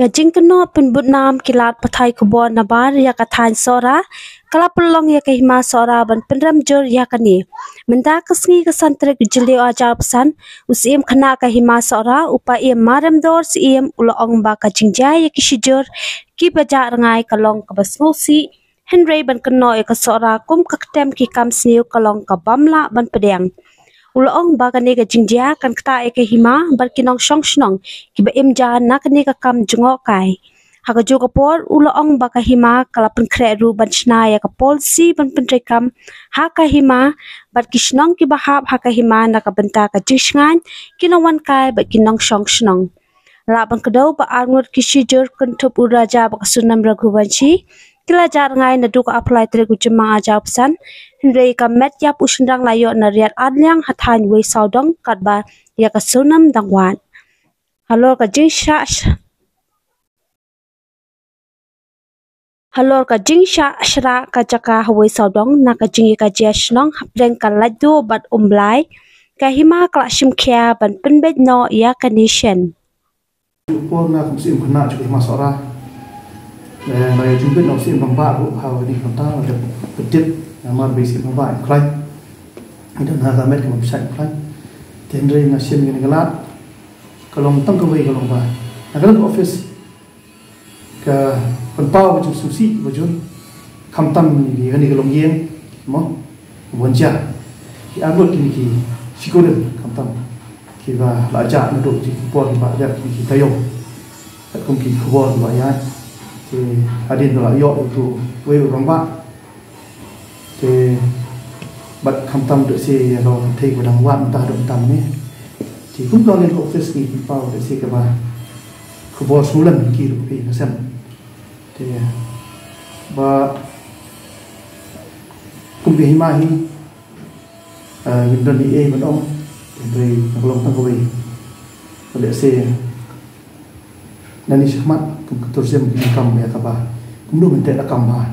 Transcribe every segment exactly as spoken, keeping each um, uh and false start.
Ka jingkynnoh pynbud nam ki lad pathai khubor nabar ïa ka thaiñ Sohra ka la pynlong ïa ka hima Sohra ban pynrem jur ïa kane. Mynta ka sngi ka san tarik u Jylliew arhajar arphew san, u Syiem khynnah ka hima Sohra, u Paiem Maremdor Syiem, u la ong ba ka jingjia ïa ki shijur kiba jah rngai ka long kaba sngewsih, hynrei ban kynnoh ïa ka Sohra kum ka ktem ki kam sniew ka long ka bym lah ban pdiang. U la ong ba kane ka jingjia kan ktah ïa ka hima bad ki nongshong shnong kiba im ja na kane ka kam jngohkai. Ha kajuh ka por u la ong ba ka hima ka la pynkhreh ruh ban shna ïa ka polisi ban pyntreikam ha ka hima bad ki shnong kiba hap ha ka hima na ka bynta ka jingshngaiñ ki nongwan kai bad ki nongshong shnong. Lah ban kdew ba arngut ki shijur kynthup u Raja bad ka Sonam Raghuvanshi ki la jah rngai naduh ka arphew lai tarik u Jymmang arhajar arphew san, hynrei ka met ïap u shynrang la ïoh na Riat Arliang ha thaiñ Weisawdong katba ïa ka Sonam dang wad. Halor ka jingshah Halor ka jingshah shrah ka jaka ha Weisawdong na ka jingïakajia shnong hapdeng ka Laitduh bad Umblai, ka hima ka la shim khia ban pynbeit noh ïa kane shen. Por nga kum Syiem khynnah jong ka hima Sohra. Eh, nga ïa jingbit na u Syiem Rangbah ruh ha kane ka bynta, nga dep pyndep namar ba u Syiem Rangbah im khlaiñ. Ngi don ha ka met kaba pynshai im khlaiñ. Te hynrei nga shim ïa kane ka lad. Ka long tang kawei, ka long ba na ka liang ka office ka pynpaw ka jingsngewsih kaba jur, khamtam ïa kane ka longïing mo, ka Bonja. Ki arngut kine ki shikurim khamtam kiba la jah naduh ki por kiba ïaid, kine ki taïew. Katkum ki khubor kiba ïaid, te hadien ba la ïoh ïa uwei u rangbah, te bad khamtam da se ïa ka thei ba dang wad mynta haduh mynta mynne. Te kum ka liang ka office ngi pynpaw da se kaba khubor sngewlem ki ruh phi ka sem. Te ba kum ka hima hi, eh, ngim don ei ei ban ong. Te hynrei ka long tang kawei. Ka lehse Nangne shakhmat kum ka tourism ka kam ïa kaba kumno ban teh da kam ba,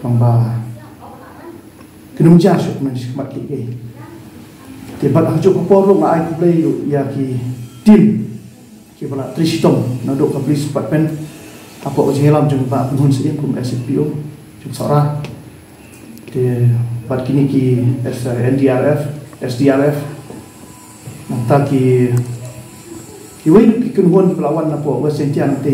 kam ba kynum ja shuh nangne shakhmat ki ei. Te bad ha kajuh ka por ruh nga ai khublei ruh ïa ki team kiba la trei shitom naduh ka police department hapoh ka jingïalam jong Bah Pynhun Syiem kum S D P O jong Sohra. Te bad kine ki S-, N D R F, S D R F. Nangta ki, kiwei ruh ki kynhun kiba la wan napoh West Jaintia nangta.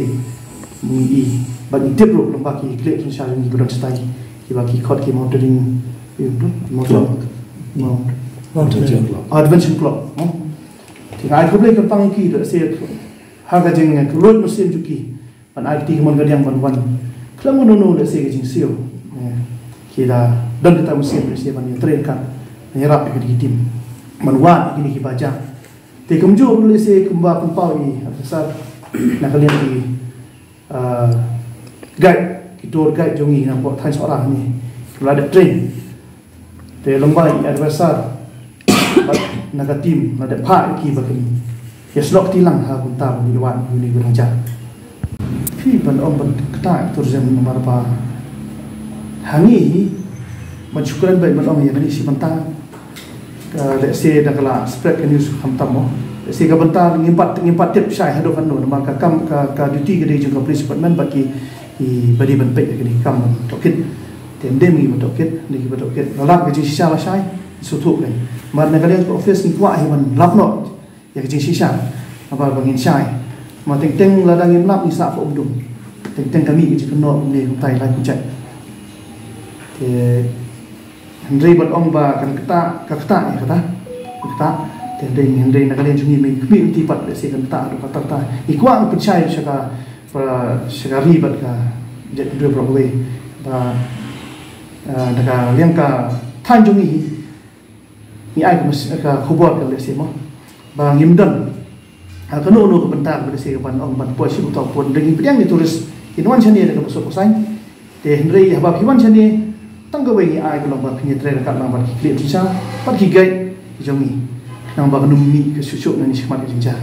Ngi i, bad ngi tip ruh lyngba ki kliar synshar ngi ba don shatai, kiba ki khot ki mountaineering, eh, mount-, Club. Mount-, Mountaineering Club. Adventure Club, no? Te nga ai khublei kyrpang ïa ki da se ha ka jingkylluid mynsiem jong ki ban ai kti ki mon ka diang ban wan khlem mano mano lehse ka jingsiew. Eh, ki la don kita mynsiem lehse ban ïatrei kat, ban ïarap ïa ki team ban wad ïa kine kiba jah. Te kumjuh lehse kumba pynpaw i officer na ka liang ki, ah, guide, ki tour guide jong ngi napoh thaiñ Sohra ne, ki la dep train. Te lyngba i advisor bad na ka team la dep phah ïa ki ba kin ïasnoh kti lang ha ka bynta ban ïa wad ïa une u rangjah. Phi ban ong ban ktah tourism namar ba ha ngi hi ban shu kren beit ban ong ïa kane shi bynta. Ka lehse da ka la spread ka news khamtam mo. Lehse ka bynta ngim pat, ngim pat tip shai haduh katno namar ka kam ka, ka duty ka dei jong ka police department bad ki, ki ba dei ban peit ïa kane ka kam ban tohkit. Te ym dei ngi ba tohkit, ngi ba tohkit. La lap ka jingshisha lashai, sngewthuh kein. Namar na ka liang ka office ngi kwah hi ban lap noh ïa ka jingshisha. Namar ba ngin shai. Namar teng teng lada ngim lap ngi sah fa um dum. Teng teng ka mih ka jingkynnoh kumne kumtai lai kujat. Te hynrei ban ong ba kan ktah, ka ktah ïa kata. Ka ktah. Te hynrei, hynrei na ka liang jong ngi mynta pat lehse kan ktah ruh kata ktah. Ngi kwah ban pynshai sha ka, ba sha ka ri bad ka jaitbynriew baroh kawei. Ba, eh, na ka liang ka thaiñ jong ngi hi, ngi ai ka mes-, ka khubor ka lehse mo ba ngim don, ah, kano kano ka bynta ka lehse ka ban ong ban poi sha uta u pud, hynrei ngi pdiang ïa ki tourist kin wan shane da kaba suk ba saiñ. Te hynrei haba phi wan shane tang kawei ngi ai ka long ba phin ïatrei ryngkat lang bad ki kliar synshar bad ki guide ki jong ngi. Nang ba kan ym mih ka shuh shuh nangne shakhmat ka jingjia.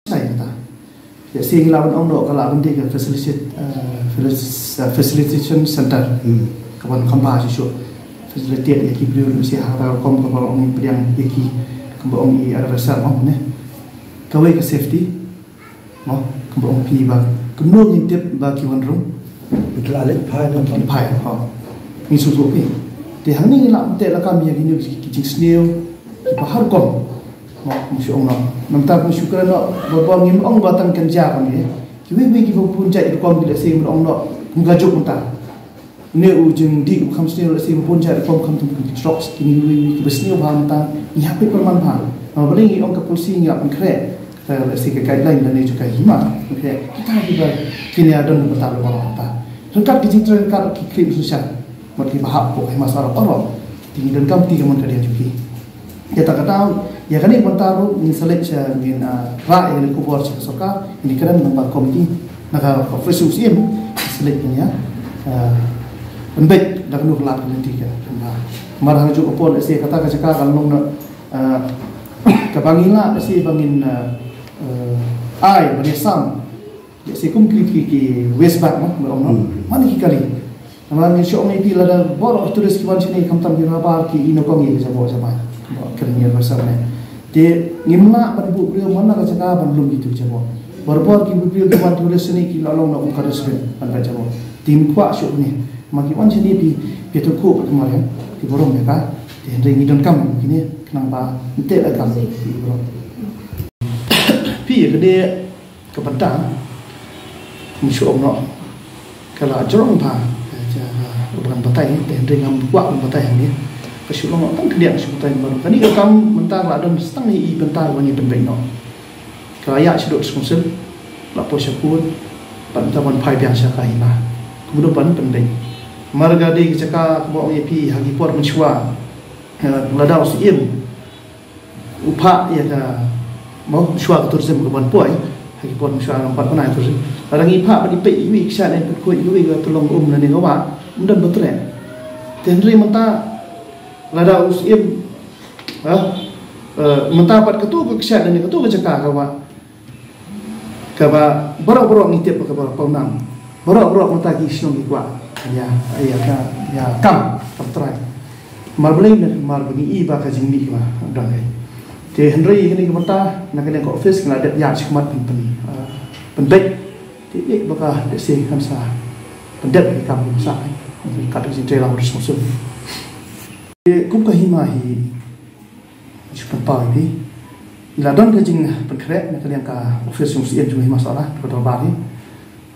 Sai kata. Ïa, shisha ngi lah ban ong noh ka lah ban dei ka facilitate, eh, faci-, eh, facilitation center. Hmm. Ka ban kham bha shisha. Facilitate ïa ki briew lehse ha ka rukom kaba ong pdiang ïa ki, kaba ong i advisor mo ne. Kawei ka safety. Mo, kumba ong phi ba kumno ngin tip ba ki wan rung? Ki la leit phai na ki phai, ho. Ngi sngewthuh phi. Te hangne ngi lah ban teh lakam ïa kine ki jingsniew kiba har rukom. Mo, ngi shu ong noh. Mynta ngi shu kren noh, ba, ba ngim ong ba tang kynja kam ïa. Kiwei kiwei kiba bun jait rukom ki lehse ngim ong noh kum ka juk mynta. Une u jingdih u kham sniew lehse bun jait rukom khamtam ki drugs, kine kiwei kiba sniew bha mynta ngi hap ban pynman bha. Namar balei ngi ong ka policy ngi hap ban khreh. Kata lehse ka guideline lane jong ka hima. Khreh kita kiba kin ïa don bynta lypa mynta. Ryngkat ki jingtrei ryngkat ki khlieh synshar. Bad kiba hap hapoh ka hima Sara baroh. Te ngi donkam ti ka mon ka diang jong ki. Ïa kata ka daw, ïa kane ka bynta ruh ngin sa leit sha, ngin, ah, rah ïa kane ka khubor sha ka sorkar, ngin kren lyngba ka komiti na ka office u Syiem, ngin sa leit ngin ïa, ah, pynbeit da kano ka lad ka lynti ka. Namar ha kajuh ka por lehse kata ka jaka ka long na, ah, kaba ngi lah lehse ba ngin, ah, ah, ai ban ïasam. Lehse kum ki, ki, ki waste bag, mo, ba ong, no? Hmm. Mane ki kali. Namar ngi shu ong ïa phi lada baroh tourist ki wan shane khamtam ki rubber ki ïeh nyngkong ïa ka jaboh jabai. Ba kren ïa ka sar ne. Te ngim lah ban buh briew man la ka jaka ban lum ïa ki jaboh. Baroh baroh ki briew ki wan tourist shane ki la long na kum ka dustbin ban ka jaboh. Te ngim kwah shuh ne. Ma ki wan shane phi, phi ïathuh khuh bad ki mariang, phi burom ïa ka. Te hynrei ngi donkam kine khnang ba nte la kam phi burom. Phi ïa ka dei ka bynta, ym shu ong noh ka la jrong bha ka, ka ban batai, te hynrei ngam kwah ban batai hangne. Ka shu long noh tang khyndiat shu batai baroh. Kane ka kam mynta ka la don tang i bynta ba ngi pynbeit noh. Ka la ïaid shaduh council, la poi sha court, bad mynta ban phai biang sha ka hima. Kumno ban pynbeit? Namar ka dei ka jaka kumba ong ïa phi ha ki por mynshuwa, eh, lada u Syiem u phah ïa ka, mo, shuwa ka tourism ka ban poi ha ki por mynshuwa, ngam pat pynai tourism. Lada ngi phah bad ngi peit iwei i kshaid ne, pynkhooid iwei ka tyllong um lane ka wah, ym don ba treh. Te hynrei mynta lada u Syiem, ha, eh, mynta pat kato ka kshaid lane kato ka jaka ka wah, kaba baroh baroh ngi tip ba kaba pawnam. Baroh baroh mynta ki shnong ki kwah ïa, ïa ka, ïa kam, kam trai. Namar balei? Namar ba ngi i ba ka jingmih ba dang ai. Te hynrei kane ka bynta na kane ka office ngi la dep ïaid shakhmat pyn, pyn, ah, pynbeit. Te ïa ba ka lehse kan sa pyndep ïa ka kam ba sa ai. Ka dei jingtrei lang responsible. Te kum ka hima hi Shu pynpaw ïa phi. Ngi la don ka jingpynkhreh na ka liang ka office jong u Syiem jong ka hima Sohra, ka dorbar hi.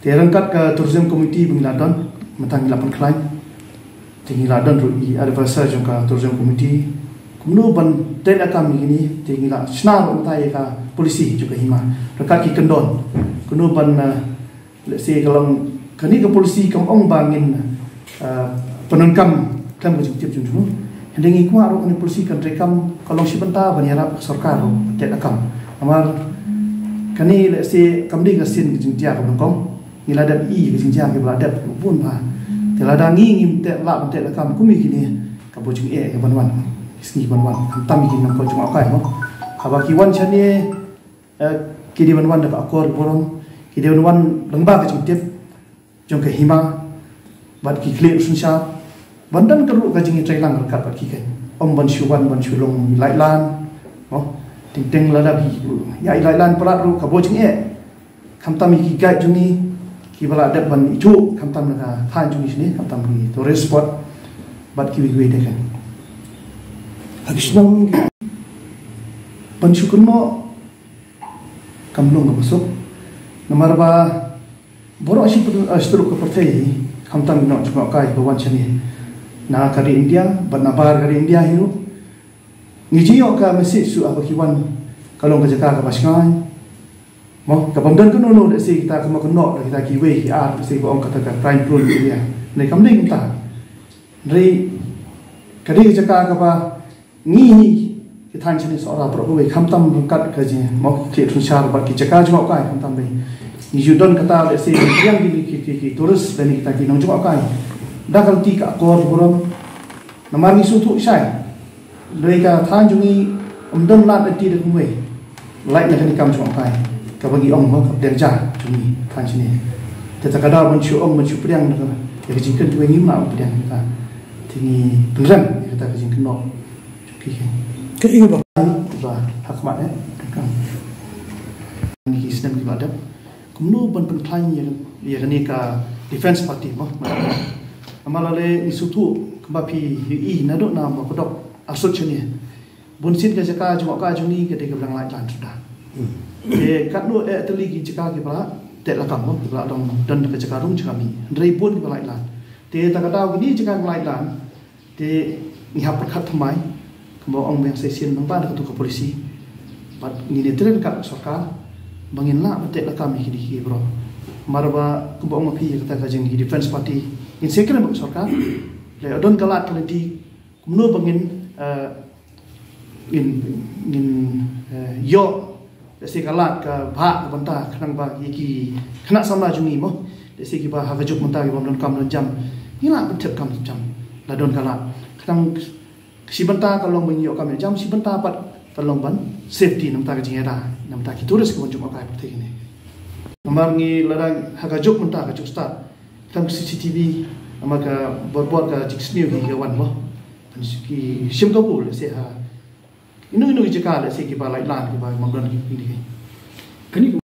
Te ryngkat ka tourism committee ba ngi la don, mynta ngi la pynkhlaiñ. Te ngi la don ruh i advisor jong ka tourism committee. Kumno ban tei lakam ïa kine, te ngi la shna ruh mynta ïa ka policy jong ka hima. Ryngkat ki kyndon. Kumno ban, eh, Let's say, ka long kane ka policy kam ong ba ngin, ah, pyndonkam khlem ka jingtip jong jong. Hynrei ngi kwah ruh kane policy kan treikam ka long shi bynta ban ïarap ka sorkar ruh ban teh lakam. Namar kane, let's say, kam dei ka sien ka jingjia kaba nyngkong. Ngi la dep i ka jingjia kiba la dep bun bha. Te lada ngi ngim teh, lah ban teh lakam kum ïa kine, ka bujung eh ka ban wan. Sngi ban wan. Khamtam ïa ki nongkhoh jngohkai mo. Haba ki wan shane, eh, ki dei ban wan da ka akor burom, ki dei ban wan lyngba ka jingtip jong ka hima bad ki khlieh synshar, ban don ka ruh ka jingïatreilang ryngkat bad ki keiñ. Ym ban shu wan ban shu long laitlan, mo, teng teng lada ki ïa laitlan palat ruh ka bujung eh. Khamtam ïa ki guide jong ngi kiba la dep ban ithuh, khamtam na ka thaiñ jong ngi shane, khamtam ki tourist spot bad kiwei kiwei de keiñ. Ha ki shnong ban shu kynnoh kam long kaba suk. Namar ba baroh shi pyrthei, eh, shi tyllup ka pyrthei hi, khamtam ki nongjngohkai ba wan shane na ka ri India bad na bar ka ri India hi ruh, ngi ju ïoh ka message shuh haba ki wan, ka long ka jaka kaba shngaiñ. Mo, kaba ym don kano kano, let's say, kita kynnoh, kita kiwei ki ar, let's say, ba ong kata ka crime prone area. Hynrei kam dei kumta. Hynrei ka dei ka jaka kaba ngi hi ki thaiñ shane Sohra baroh kawei, khamtam ryngkat ka jing, mo, ki khlieh synshar bad ki jaka jngohkai, khamtam dei. Ngi ju don kata, let's say, ki, ki, ki, ki tourist lane kita ki nongjngohkai. Da ka lynti ka akor burom. Namar ngi sngewthuh shai, dei ka thaiñ jong ngi ym don lad lynti da kumwei. Lait na kane ka kam jngohkai kaba ngi ong, mo, ka pdiang ja jong ngi thaiñ shane. Te ta ka daw ban shu ong, ban shu pdiang da ka, ïa ka jingkren jong ngi, ngim lah ban pdiang kata. Te ngi pynrem ïa kata ka jingkynnoh. Ka i ba, ba ha khmat, eh, ka, ngi ki snem kiba dep. Kumno ban pynkhlaiñ ïa, ïa kane ka defense party mo. Namar lada ngi sngewthuh kumba phi ïohi naduh na Mawkdok ar sut shane, bun sien ka jaka jngohkai jong ngi ka dei kaba dang laitlan suda. Te katno eh tylli ki jaka kiba la teh lakam mo, kiba la dang don ka jaka rung jaka mih. Hynrei bun kiba laitlan. Te ta ka daw kine jaka kiba laitlan, te ngi hap pyrkhat thymmai, kumba ong biang sa shisien, nangta da katu ka policy. Bad ngin ïatreilang ka sorkar ba ngin lah ban teh lakam ïa kine ki briew. Namar ba kumba ong ma phi, ïa kata ka jing defense party, ngin sa kren bad ka sorkar. Lada don ka lad ka lynti, kumno ba ngin, eh, ngin, ngin, eh, ïoh lehse ka lad kaba bha ka bynta khnang ba ïa ki khynnah samla jong ngi mo, lehse kiba ha kajuh mynta kiba ym don kam don jam, ngi lah ban thep kam jam lada don ka lad. Khnang shi bynta ka long ban ïoh kam ïoh jam, shi bynta pat ka long ban safety na bynta ka jingïada, na bynta ki tourist kiba wan jngohkai ha pyrthei kane. Namar ngi lada ha kajuh mynta, kajuh stad, khnang C C T V, namar ka bor bor ka jingsniew hi ka wan mo. Ki shim kabu lehse ha ino ino ki jaka lehse kiba laitlan, kiba ym don kine ki. Kane ka